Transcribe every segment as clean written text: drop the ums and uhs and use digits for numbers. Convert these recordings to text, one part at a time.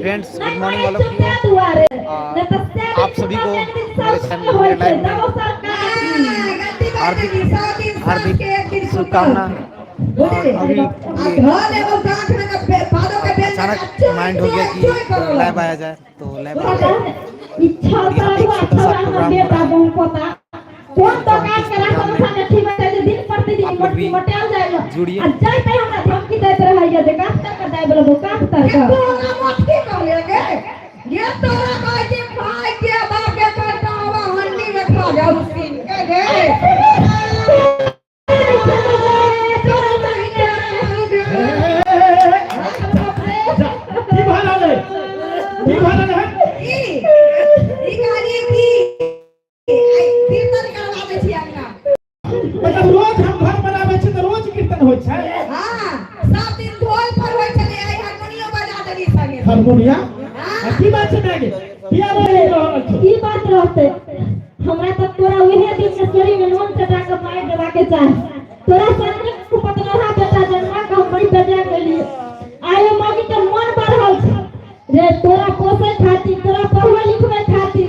Friends नहि good morning मरै all of छौ you. तै दुआरे, नहि तऽ सए आप दिन सभी कुत्ता को एक दिन मेरे साउस चैनल होइ मेरे छै लाइव में तब ओ सरकार हार्दिक हार्दिक शुभकामना। और अभी ये अचानक माइंड हो गया कि लाइव आया जाए तो लाइव आ गया। इच्छा और यहाँ पे एक छोटा सा हमरा प्रोग्राम हो बेटा रहा है बहु पोता कोन दोकान इस के प्रोग्राम राशन में खाने ठीक छै जे दिन प्रतिदिन आप लोग मोटकी भी मोटायल जाइए जुड़िए। आ जाइते हमरा धमकी दैत रहैए जे गाछ तर के दाबि लेबो गाछ तर के। तोरा मोटकी कहले गे, ये तोरा कहै छै भाई के बाप के करता हवा हंडी में खा जाऊ सीन के गे। की भऽ रहल है? की भऽ रहल है? ई ई कहलियै की आइ कीर्तन करवाबै छी अंगना। मतलब रोज हम घर बनाबै छी तऽ रोज कीर्तन होइ छै? हाँ, सब दिन ढोल पर होइ छलै, आइ हारमोनियो बजा देली संगे। हारमोनिया? आ की बात छै माय गे? किया रोज रहल छौ? की बात रहतै, हमरा तऽ तोरा उहे दिन के चोरी में नून चटा के मारि देबाके चाही। तोरा सामने पतलहा बेटा जन्मा के हम बड़ी बेजाय गेलियै। आइ ओ मौगी के मन बढ़ल छै रे, तोरा पोसै खातिर तोरा पढ़बै लिखबै खातिर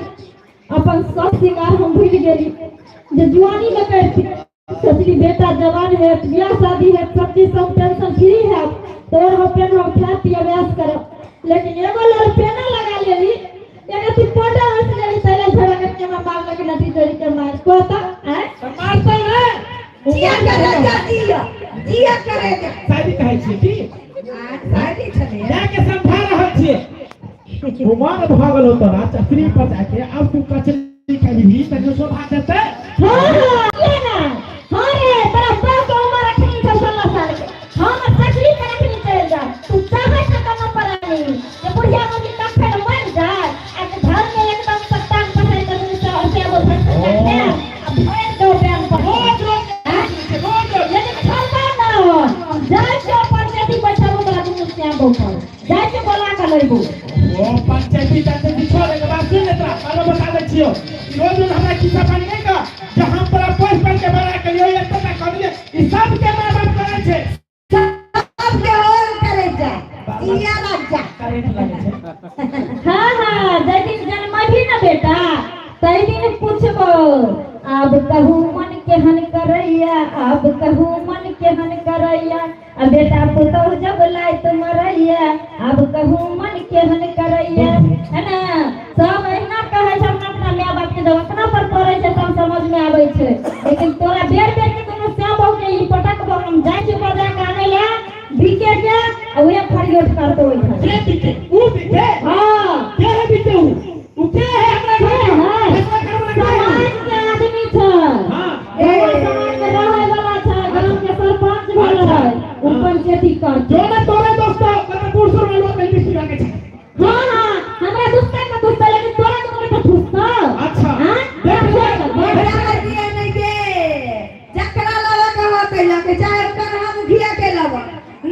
अपन सब श्रृंगार हम भूलि गेली जे जुआनी में करती। सोचली बेटा जवान है, बियाह शादी है, सब चीज सब टेंशन फ्री है, तोर हो पेन हम खाए पिए व्यास करब। लेकिन एगो लड़ पेना लगा लेली, एगो तू पाउडर हंस लेली, तैले झगड़ा करके हमरा मारलक नटी जोड़ी के मार कहता आय तऽ मारतै ने। जिया करे जा, जिया जिया करे जा। शायरी कहै छियै की? आ शायरी छलै। जाके समझा रहल छियै, उमर भऽ गेलौ तोरा चचरी पर जाके आब तू कचरी खेबही तऽ जो शोभा देतै। हाँ हाँ, किया ना? हाँ रे, तोरा बाप के उम्र अखनी छौ 16 साल के, हम चकरी पर अखनी चलि जा। तू चाहै छ कोनो प्राणी जे बुढ़िया मम्मी कखन मरि जाय आ घर में एकदम से टांग पसारि के दुनू से से एगो भरि के खायब आ भरि दो टांग पर रोज रोज आँय? रोज रोज लेकिन खबर ना हो जाइ छौ पंचायती बैठबो तोरा दुनू श्याम पर जाइ छौ बोला के लैबो। ओ पंचायती तंचायती छोड़, एक बात सुन ले, तोरा पहले बता दै छियौ, रोज रोज हमरा खिस्सा पानी नहि कह जे हम तोरा पोस पाल के बड़ा करियो एते तक कहलियै। ई सबके माय बाप करै छै। सबके होल करे जा, जिया लग जा। करेंट लगै छै। हाँ हाँ, जै दिन जन्मभी न बेटा तै दिन पूछबो। आब कहू मन केहन करैया, आब कहू मन केहन करैया, आ बेटा पुतहु जब लाइत मरैया, आब कहू मन केहन करैया। है ना, सब एहिना कहै छै अपना अपना माय बाप के, जब अपना पर पड़ै छै तब समझ में आबै छै। लेकिन तोरा बेर बेर के दुनू श्याम बहू के ई पटकबो। हम जाइ छी बजा के आनै ला बीके के, आ उहे फरियोट करतौ ओहिठाम। के बीके? ऊ बीके? हाँ। के है बीके? ऊ ऊ के है हमरा घर में? है। फैसला करे वाला के है? समाज के आदमी छै। हाँ। गाँव समाज में रहै वाला छै, गाँव के सरपंच भेलै, ओ पंचायती करतै। जो ना तोरे दोस्तो कते बूढ़ सूढ़ लोग नहीं बिसरी के छै। हाँ हाँ, हमरा दुस्ता का दुस्ता, लेकिन तोरा के तो ठुसता। अच्छा। हाँ? देख ले। ओकरा दिए नहि गे, जकरा लबा के होतै लके, चाहे कन्हा मुखिया के लबा,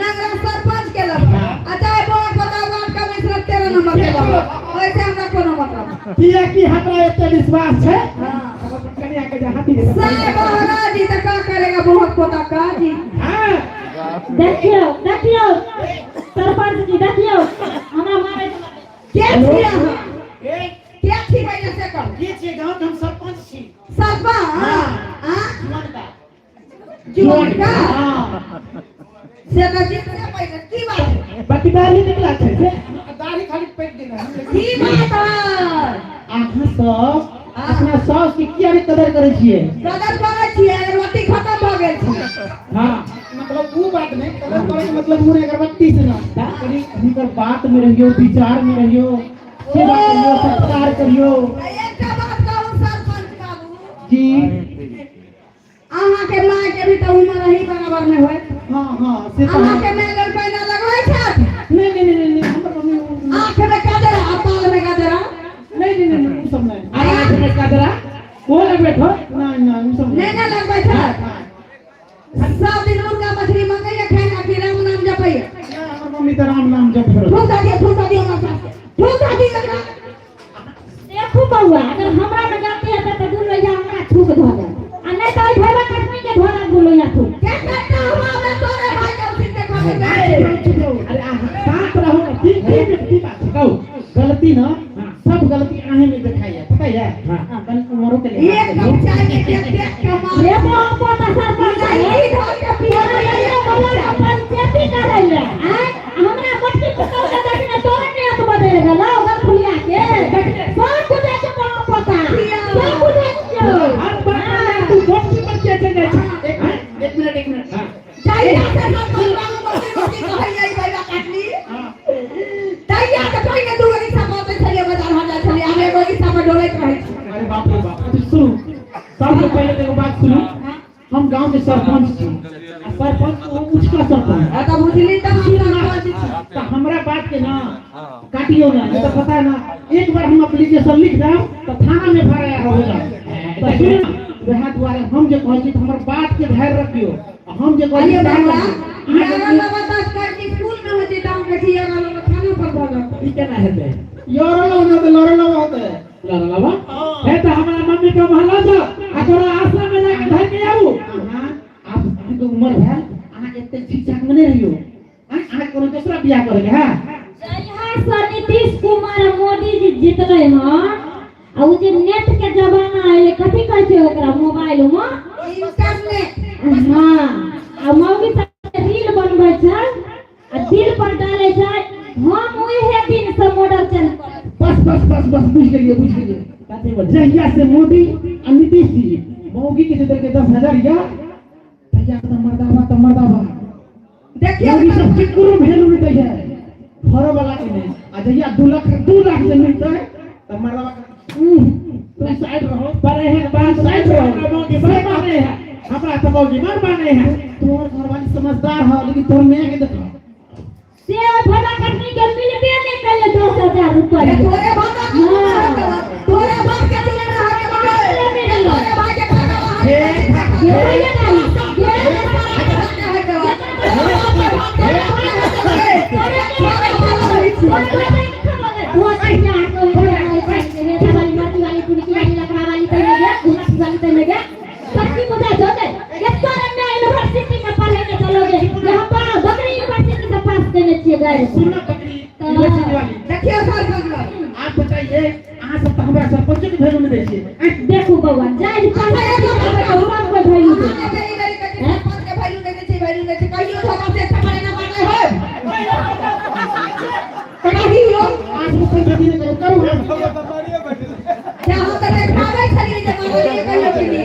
नगरा सरपंच के लबा, आ चाहे बोर्ड पता वार्ड कमिश्नर 13 नंबर के लबा, ओइसे हमरा कोनो मतलब नहि। किया कि हमरा एते विश्वास छै हाँ। हम अपन कनिया के जे हाथी दे। साहेब महाराज जी तऽ का करेगा बहुत पोता का जी। हाँ। देखियौ देखियौ सरपंच जी, देखियौ हमरा मारे के छी अहाँ? ए, के छी पहिले से कहू। के छियै? गाँव के हम सरपंच छी। सरपंच? हाँ। जुअनका। जुअनका? हाँ। से तऽ जितने पहिले की बात है? बाकी दाढ़ी निकला छै से। दाढ़ी खाली पैक देना है। की बात है? अहाँ सब अपना सास के किया नहि कदर करै छियै? कदर करै छियै, अगरबत्ती खत्म भऽ गेल छै। हाँ। मतलब ऊ बात नहीं, कदर करे के मतलब ऊ नहीं, अगरबत्ती से ना। कनी हुनकर बात में रहियो, विचार में रहियो, सेवा करियो, सत्कार करियो। एकटा बात कहू सरपंच बाबू? जी। अहाँके माय के भी तऽ उमर अही बराबर में होयत। हाँ हाँ, से तऽ। अहाँके माय लड़कैना लगबै छथि? नहीं नहीं नहीं नहीं, हमर मम्मी आँख में गजरा आ बाल में गजरा? नहीं नहीं नहीं, उ सब नहीं। अरे आँख में कजरा वो लगबै छौ? नहीं नहीं, उ सब नहीं ना लगबै छथि? सब दिन मुर्गा मछली मंगैया खाना कि राम नाम जपैया? नहीं, हमर मम्मी तऽ राम नाम जप करै। ठुका दियौ, ठुका दियौ हमरा सासके, ठुका दियौ एकरा। देखू बौआ, अगर हमरा में गलती हेतै तऽ दू लोहिया हमरा थूक धऽ देब, आ नहि तऽ ओहि भैया कटनी के धऽ देब दू लोहिया थूक। के करता हुआ मैं तोरे भाई के उसी से खा के अरे अहाँ शांत रहू ने। की की की बात छै कहू। गलती ना सब गलती अहें में देखाइए पता है। हाँ। हां, कनी उमरो के लिहाज एक से कप चाय में देख देख के मार रे मोहब्बत सरपंच नहीं धर के पिया तोरा लइका बोला पंचायती करै ले आय हमरा मट्टी पकड़ के देखने तोरे नियत बदल गेलो ओकर फुलिया के सब कुछ के मोहब्बत सब कुछ के हर बात तू मोटी पर क्या चल जाए। एक मिनट, एक मिनट, एक मिनट। हाँ। जाइया से सरपंच बाबू मस्ती मस्ती कहैया ई बैला काटली। तैया के पहिने दू गो रिक्शा पहुँचै छलियै, बाजार हम जाइ छलियै, हम एगो रिक्शा पर डोलैत रहै छी। अरे बाप रे बाप। अच्छा सुनू, सबसे पहले देखो बात सुनू, हम गांव के सरपंच छी आ सरपंच वो उचका सरपंच। आ तऽ बुझली तऽ हम सरपंच छी। तो हमरा बात के ना काटियो ना, ये तो पता है ना, एक बार हम एप्लीकेशन लिख देब तो थाना में एफआईआर हो जाए। तो सुनू ना, वएह दुआरे हम जे कहै छी तऽ हमर बात के धैर्य रखियो आ हम जे कहै छी अरे सएह बाबा, करियौ। यारा बाबा दस करके स्कूल में होइ छै तऽ हम कहै छी यारा बाबा थाना पर भऽ जाउ। ई केना हेतै? योरो लो ना तऽ लड़ो लो होतै। लड़लवा हे तऽ हमरा मम्मी के महला जाओ आ तोरा आश्रम में जाके धर के आबू। अहाँ आब अहाँके उमर भेल, अहाँ एते ठीक ठाक में नहि रहियो, अहाँ कोनो दोसरा बियाह करके है। जहिया से नीतीश कुमार आ मोदी जी जीतलै हन आ उ जे नेट के जमाना एलै, कथी कहै छै ओकरा मोबाइल में? इंटरनेट। हाँ, आ मौगी सब रील बनबै छै आ दिल पर डालै छै, हम ओहे दिन से मॉडल चेंज कर बस बस बस बस, बुझि गेलियै, बुझि गेलियै। कथी बोल? जहिया से मोदी आ नीतीश जी मौगी के जे देलकै 10,000 या तहिया तऽ मर्दाबा तऽ मर्दाबा। देखियौ मौगी सब केकरो वैल्यू नहि दै है, घरो वाला के नहि। आ जहिया 2 लाख 2 लाख जे मिलतै तऽ मर्दाबा के तुम साइड रहो। पर एहन बात साइड रहो। हमरा मौगी बड़ माने है, हमरा तऽ मौगी बड़ माने है। तोहर घरवाली समझदार है, लेकिन तोहर माय के देखो से ओहि भला कटनी के मिलबे नहि कयलै 10,000 रुपैआ। तोरे बाबा के तोरे बाप के चुनल रहा के बाबा, तोरे भाई के खाता रहा के गेलैये नहि, गेलैये नहि। सुनना बकरी यूनिवर्सिटी वाली। देखियौ सरपंच बाबू। आप बताइए, अहाँ सब तऽ हमरा सरपंचो के वैल्यू नहि दै छियै। देखू बौआ, जाहि पढ़ै वैल्यू दे। अहाँ बेरी बेरी कहै छी सरपंच के वैल्यू नहि दै छै, वैल्यू नहि दै छै, कहियो धोखा से छपड़े ना पड़लै होय। कहियो आज हम पंचायती नहि करू, करू हम। जे हम तऽ देखाबै छलियै जे मानलियै कहियो कि नहि।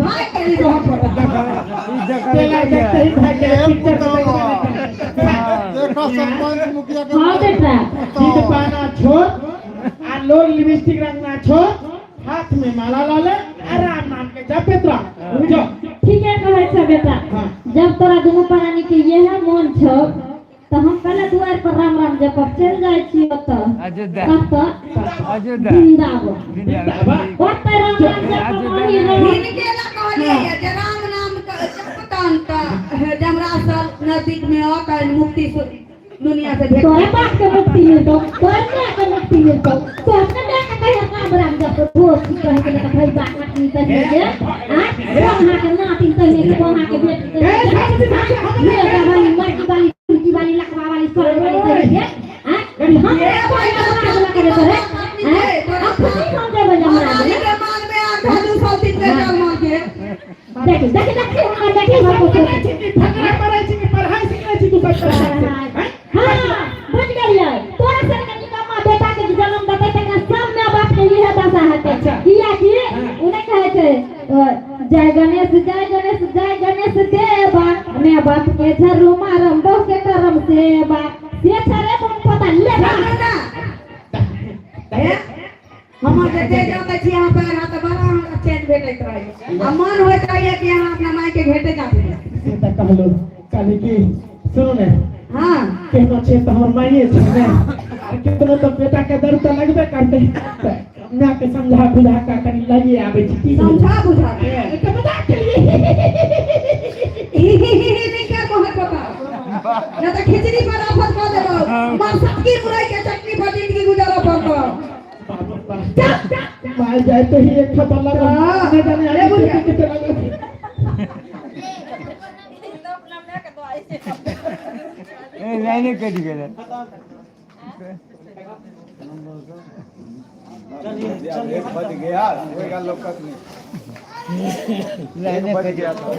भाग करी रहऽ पड़त। तेला देखते ही भाग गेलै, पिक्चर तऽ देखबे नहि करै। देखो सरपंच मुखिया के हाँ बेटा। जीत पाना छोड़ आ लोग लिपस्टिक रंगना छोड़, हाथ में माला ला ले आ राम नाम के जपत रह जो। ठीके कहै छ बेटा। हाँ। जब तोरा दुनू प्राणी के इएह मोन छौ तऽ हम पहले दुआर पर राम राम जपब चलि जाइ छी ओतऽ। अयोध्या। कतऽ? अयोध्या। वृंदावन। वृंदावन। ओतऽ राम राम जपब वहीं रहब। हिनके लए कहलियै ये जे राम नाम के जपतन तऽ जमरा सब नजदीक में औतन, मुक्ति दुनिया से भेट। तोरे बाप के मुक्ति मिलतौ, तोरे माय के मुक्ति मिलतौ, तोरे माय के कहिया राम राम जपतो, भोज की कहै के तऽ भाई बाप नातिन तहिए के, आ बौआ के नातिन तहिए के, बौआ के बेटी तहिए के, ये वाली मर्जी वाली कुर्सी वाली लकवा वाली सर वाली तहिए के, आ हम ए भाई राम राम करे तोरे, आ अपने हम देबै जमरा माली के मान में आधा दू सौ तीन के जल मान के। देख देख देख हमरा देखे घर को। करै छी कि फकरा करै छी कि पढ़ाई सिखै छी तू सब करै? हाँ, बुझ गेलियै, तोरा सन के निकम्मा बेटा के जे जन्म देतै तकरा सब माय बाप के इहे दशा हेतै। अच्छा। किया कि ओ नहि कहै छै जय गणेश जय गणेश जय गणेश देवा, माय बाप के झरू मारम बहु के करम सेवा, से छै रे तुम पता ले बा। ना हे, हमर जते जाते छी अहाँ पैर हाथ बड़ा हमरा चैन भेटैत रहैए आ मन होइत रहैए कि अहाँ अपना माय के भेटे जाते। से तऽ कहलहुँ कहली कि सुनू ने। हाँ। केहनो छै तऽ हमर माइए छै ने, आ केतनो तऽ बेटा के दर्द तऽ लगबे करतै, तऽ माय के समझा बुझा कऽ कनि लगिए आबै छी की? समझा बुझा के। तऽ मजाक केलियै। ही ही ही ही नहीं कर मोहन बाबा, न तऽ खिचड़ी पर आफत कऽ देबौ, मन सटकी मुरई के चटनी पर जिंदगी गुजारऽ पड़तौ। बाप रे बाप, माय जाए तो ही एक खबर लगा न जाने आगे कितने कितने लगा। ए लाइने कटि गेलै। एक बज गया, होएगा लोकत नहीं। 1 बज गया था।